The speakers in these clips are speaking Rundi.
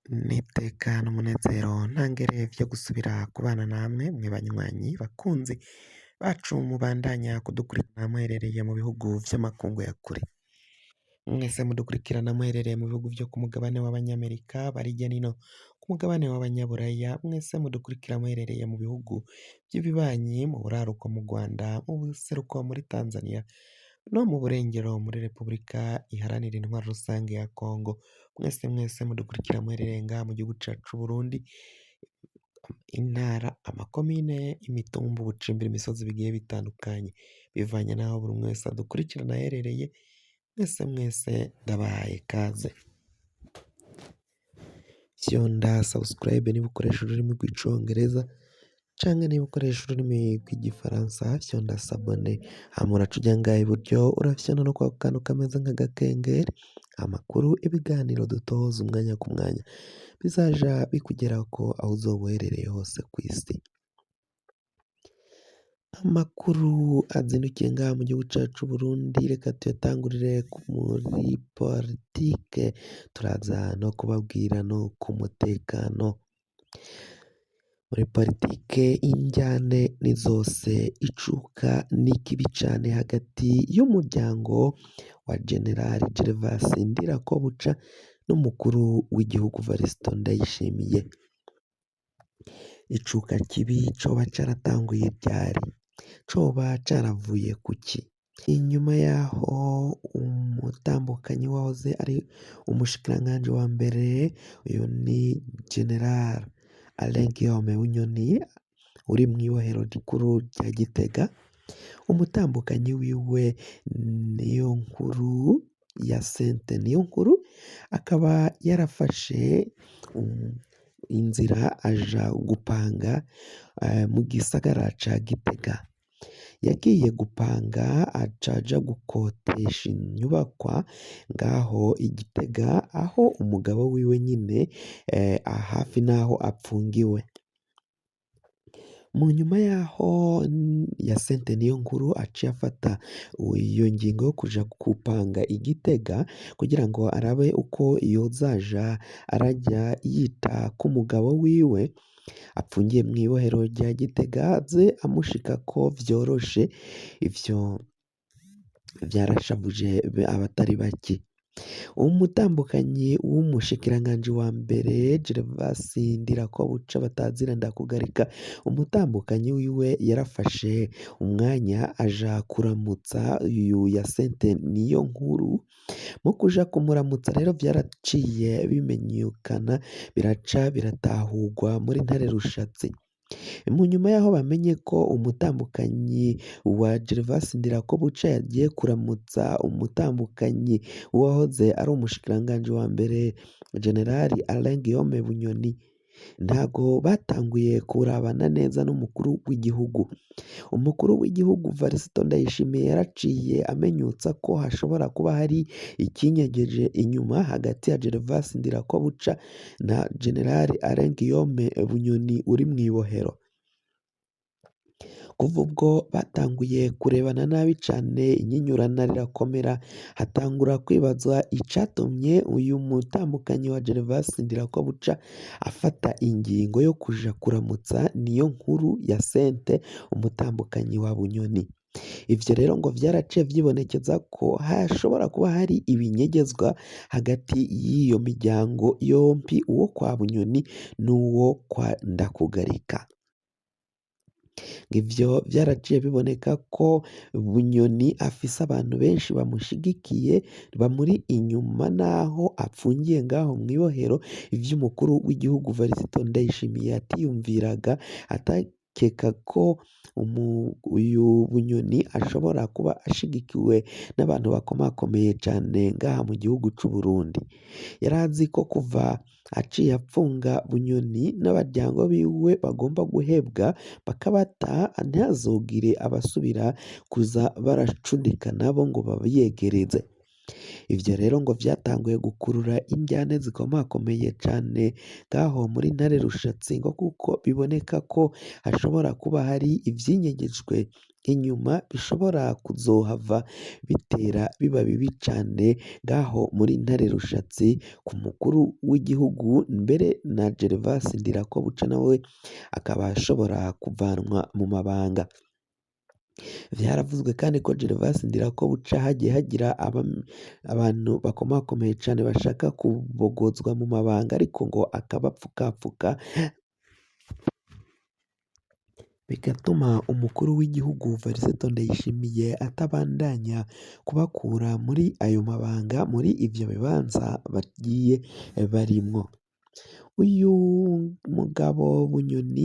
N'iteka n'umunezero ntangere vyo gusubira kubana namwe mwe banywanyi bakunzi bacu mubandanya kudukurikirana muherereye mu bihugu vy'amakungu ya kure. Mwese mudukurikirana muherereye mu bihugu vyo ku mugabane w'abanyamerika bari hirya nino ku mugabane w'abanyaburaya, mwese mudukurikira muherereye mu bihugu vy'ibibanyi, mu buraruko mu Rwanda, mu buseruko muri Tanzania, no mu burengero muri Repubulika Iharanira Intwaro Rusange ya Kongo. Mwese mwese mudukurikira muherereye ngaha mu gihugu cacu c'Uburundi, intara, amakomine, imitumba, ubucimbiri, imisozi bigiye bitandukanye, bivanye n'aho buri umwe wese adukurikirana aherereye, mwese mwese ndabahaye ikaze. Fyonda subscribe niba ukoresha ururimi rw'icongereza canke niba ukoresha ururimi rw'igifaransa, fyonda s'abonner, hama uraca uja ngaha iburyo urafyonda no kwako kantu kameze nk'agakengeri, amakuru, ibiganiro dutoza umwanya ku mwanya bizaja bikugerako aho uzoba uherereye hose kw'isi. Amakuru azindukiye ngaha mu gihugu cacu c'Uburundi, reka tuyatangurire muri politike, turaza no kubabwira no ku mutekano. Muri politike injyane ni zose, icuka ni kibi cane hagati y'umuryango wa General Gervas Ndirakobuca n'umukuru w'igihugu Varisito Ndayishimiye. Icuka kibi coba caratanguye ryari? Coba caravuye kuki? Inyuma yaho umutambukanyi wahoze ari umushikiranganji wa mbere, uyu ni General Alain Guillaume Bunyoni uri mw'ibohero rikuru rya Gitega, umutambukanyi wiwe Niyonkuru Hyacinthe Niyonkuru akaba yarafashe inzira aja gupanga mu gisagara ca Gitega. Yagiye gupanga aca aja gukotesha inyubakwa ngaho i Gitega aho umugabo wiwe nyine hafi n'aho apfungiwe. Mu nyuma yaho Hyacinthe Niyonkuru aciye afata iyo ngingo yo kuja gupanga i Gitega kugira ngo arabe uko yozaja araja yita ku mugabo wiwe apfungiye mw'ibohero rya Gitega, aze amushikako vyoroshe. Ivyo vyarashavuje abatari bake. Umutambukanyi w'umushikiranganji wa mbere Gervas Ndirakobuca batazira Ndakugarika, umutambukanyi wiwe yarafashe umwanya aja kuramutsa uyu Hyacinthe Niyonkuru. Mu kuja kumuramutsa rero vyaraciye bimenyekana, biraca biratahurwa muri Ntare Rushatsi. Mu nyuma y'aho bamenye ko umutambukanyi wa Gervas Ndirakobuca yagiye kuramutsa umutambukanyi wahoze ari umushikiranganji wa mbere General Alain Guillaume Bunyoni, ntago batanguye kurabana neza n'umukuru w'igihugu. Umukuru w'igihugu Varisito Ndayishimiye yaraciye amenyutsa ko hashobora kuba hari ikinyegeje inyuma hagati ya Gervas Ndirakobuca na General Alain Guillaume Bunyoni uri mw'ibohero. Kuva ubwo batanguye kurebana nabi cane, inyinyurana rirakomera, hatangura kwibazwa icatumye uyu mutambukanyi wa Gervas Ndirakobuca afata ingingo yo kuja kuramutsa Niyonkuru Hyacinthe umutambukanyi wa Bunyoni. Ivyo rero ngo vyaraciye vyibonekeza ko hashobora kuba hari ibinyegezwa hagati y'iyo miryango yompi, uwo kwa Bunyoni n'uwo kwa Ndakugarika. Ivyo vyaraciye biboneka ko Bunyoni afise abantu benshi bamushigikiye bamuri inyuma naho apfungiye ngaho mw'ibohero, ivy'umukuru w'igihugu Varisito Ndayishimiye atiyumviraga, atakeka ko uyu Bunyoni ashobora kuba ashigikiwe n'abantu bakomakomeye cane ngaha mu gihugu c'Uburundi. Yarazi ko kuva aciye apfunga Bunyoni n'abaryango biwe bagomba guhebwa bakabata, ntihazogire abasubira kuza baracudika nabo ngo babiyegereze. Ivyo rero ngo vyatanguye gukurura indyane zikomakomeye cane ngaho muri Ntare Rushatsi, ngo kuko biboneka ko hashobora kuba hari ivyinyegejwe inyuma bishobora kuzohava bitera biba bibi cane ngaho muri Ntare Rushatsi ku mukuru w'igihugu, mbere na Gervas Ndirakobuca nawe akaba ashobora kuvanwa mu mabanga. Vyaravuzwe kandi ko Gervas Ndirakobuca hagiye hagira abantu bakomakomeye cane bashaka kubogozwa mu mabanga, ariko ngo akabapfukapfuka, bigatuma umukuru w'igihugu Varisito Ndayishimiye atabandanya kubakura muri ayo mabanga, muri ivyo bibanza bagiye barimwo. Uyu mugabo Bunyoni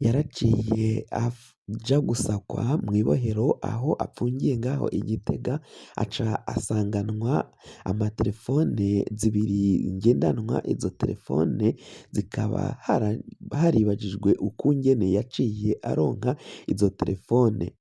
yaraciye aja gusakwa mw'ibohero aho apfungiye ngaho i Gitega, aca asanganwa amatelefone zibiri ngendanwa. Izo telefone zikaba haribajijwe ukungene yaciye aronka izo telefone.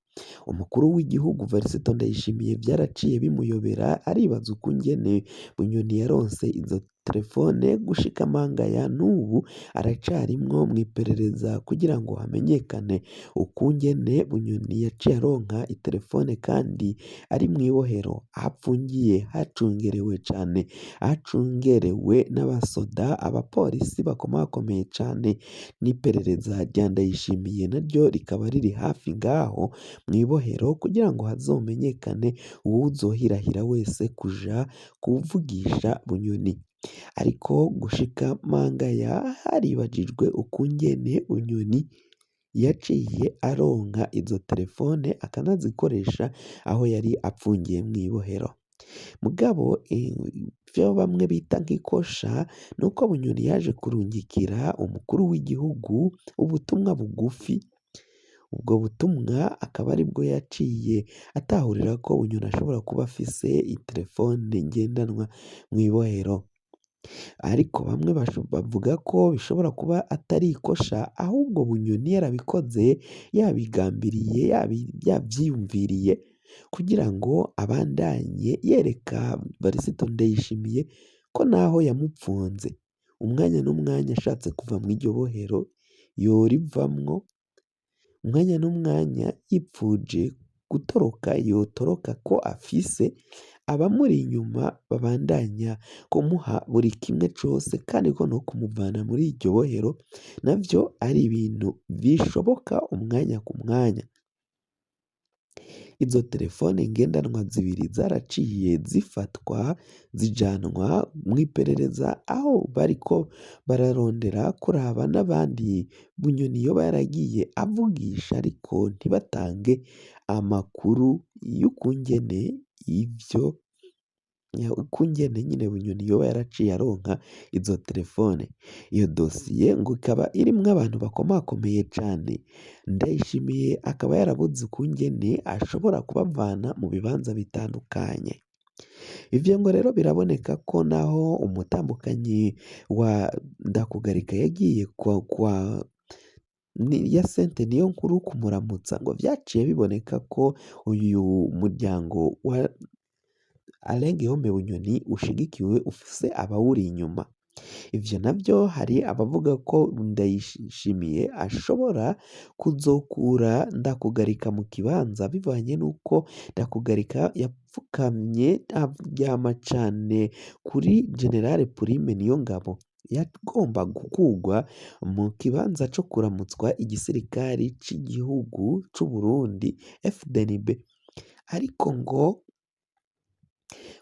Umukuru w'igihugu Varisito Ndayishimiye vyaraciye bimuyobera, aribaza ukungene Bunyoni yaronse izo telefone. Gushika mangaya n'ubu aracarimwo mw'iperereza kugira ngo hamenyekane ukungene Bunyoni yaciye aronka itelefone kandi ari mw'ibohero, aho apfungiye hacungerewe cane, ahacungerewe n'abasoda, abapolisi bakomakomeye cane, n'iperereza rya Ndayishimiye naryo rikaba riri hafi ngaho mw'ibohero kugira ngo hazomenyekane uwuzohirahira wese kuja kuvugisha Bunyoni. Ariko gushika mangaya haribajijwe ukungene Bunyoni yaciye aronka izo telefone akanazikoresha aho yari apfungiye mw'ibohero. Mugabo ivyo bamwe bita nk'ikosha nuko Bunyoni yaje kurungikira umukuru w'igihugu ubutumwa bugufi, ubwo butumwa akaba aribwo yaciye atahurira ko Bunyoni ashobora kuba afise itelefone ngendanwa mw'ibohero. Ariko bamwe bavuga ko bishobora kuba atari ikosha, ahubwo Bunyoni yarabikoze yabigambiriye, yavyiyumviriye kugira ngo abandanye yereka Varisito Ndayishimiye ko naho yamupfunze umwanya n'umwanya ashatse kuva mw'iryo bohero yorivamwo, umwanya n'umwanya yipfuje gutoroka yotoroka, ko afise abamuri inyuma babandanya kumuha buri kimwe cose, kandi ko no kumuvana muri iryo bohero navyo ari ibintu bishoboka umwanya ku mwanya. Izo telefone ngendanwa zibiri zaraciye zifatwa zijanwa mw'iperereza, aho bariko bararondera kuraba n'abandi Bunyoni yoba yaragiye avugisha, ariko ntibatange amakuru y'ukungene ivyo ukungene nyine Bunyoni yoba yaraciye aronka izo telefone. Iyo dosiye ngo ikaba irimwo abantu bakomakomeye cane. Ndayishimiye akaba yarabuze ukungene ashobora kubavana mu bibanza bitandukanye. Ivyo ngo rero biraboneka ko naho umutambukanyi wa Ndakugarika yagiye kwa Yasente Niyonkuru kumuramutsa, ngo vyaciye biboneka ko uyu muryango wa Alain Guillaume Bunyoni ushigikiwe, ufise abawuri inyuma. Ivyo navyo hari abavuga ko Ndayishimiye ashobora kuzokura Ndakugarika mu kibanza, bivanye n'uko Ndakugarika yapfukamye aryama cane kuri General Prime Niyongabo, yagomba gukurwa mu kibanza co kuramutswa igisirikari c'igihugu c'Uburundi FDNB, ariko ngo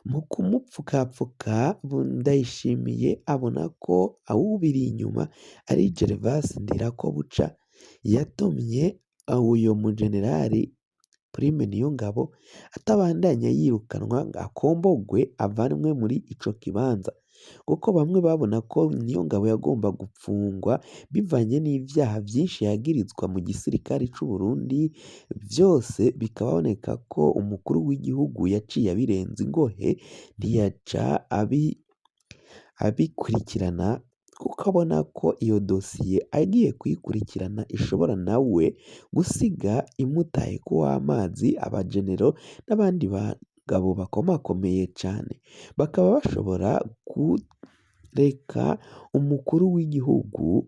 mu kumupfukapfuka Ndayishimiye abona ko awubiri inyuma ari Gervas Ndirakobuca, yatumye uyo mujenerali Prime Niyongabo atabandanya yirukanwa ngo akombogwe avanwe muri ico kibanza, kuko bamwe babona ko Niyongabo yagomba gupfungwa bivanye n'ivyaha vyinshi yagirizwa mu gisirikare c'Uburundi, vyose bikaboneka ko umukuru w'igihugu yaciye abirenza ingohe, ntiyaca abikurikirana. Kuko abona ko iyo dosiye agiye kuyikurikirana ishobora nawe gusiga imutaye kuw'amazi abagenero n'abandi bagabo bakomakomeye cane, bakaba bashobora kureka umukuru w'igihugu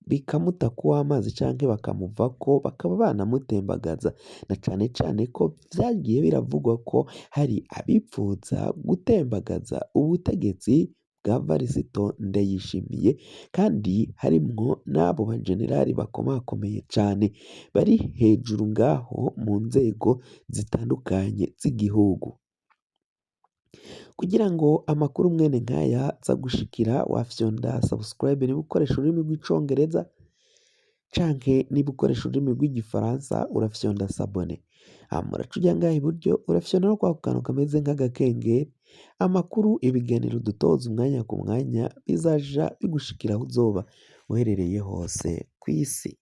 bikamuta kuw'amazi canke bakamuvako bakaba banamutembagaza, na cane cane ko vyagiye biravugwa ko hari abipfuza gutembagaza ubutegetsi bwa Varisito Ndayishimiye, kandi harimwo n'abo bajenerali bakomakomeye cane bari hejuru ngaho mu nzego zitandukanye z'igihugu. Kugira ngo amakuru mwene nkaya aza gushikira, wafyonda subscribe niba ukoresha ururimi rw'icongereza, canke niba ukoresha ururimi rw'igifaransa urafyonda s'abonner. Hama uraca uja ngaha iburyo, urafyonda no kwako kantu kameze nk'agakengeri. Amakuru, ibiganiro dutoza umwanya ku mwanya bizaja bigushikira aho uzoba uherereye hose kw'isi.